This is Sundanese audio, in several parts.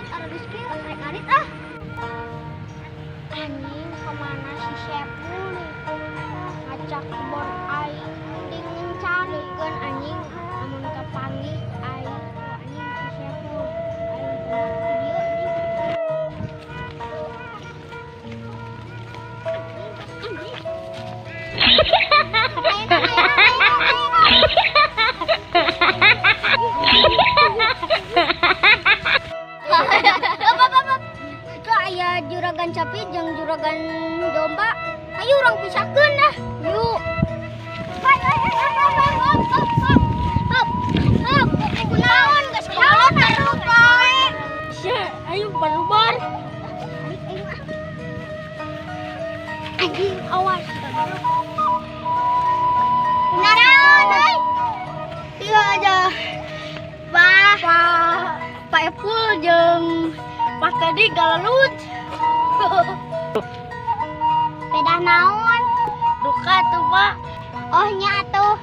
Aralus kieu rek ngarit ah. Anjing, kemana si Sepul nih? Ngacak kebon aing mending ngencadeukeun anjing lamun kapanggih aing. Oh, anjing, si Sepul aing keluar video anjing. Anjing. Ayo, ayo, ayo, ayo. Hop, hop, hop, hop. Itu aya juragan sapi jeung juragan domba. Ayo urang pisahkeun dah. Yuk. Hop, hop, hop, hop, hop, hop. Hop, hop. Kunaon geus kolot atuh bae. Sia, ayo barubar. Ayo, ah. Anjing, awas. Kunaon euy? Iya aja. Pak Pak Pak Epul jeung Pak Teddy galalut. Pedah naon? Duka tuh, Pak. Oh, nya atuh.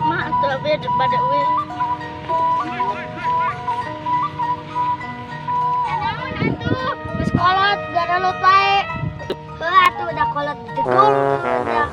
Mak atuh abi bade uih. Naon atuh? Geus kolot garalut bae. Heuh atuh, da kolot gedung. Da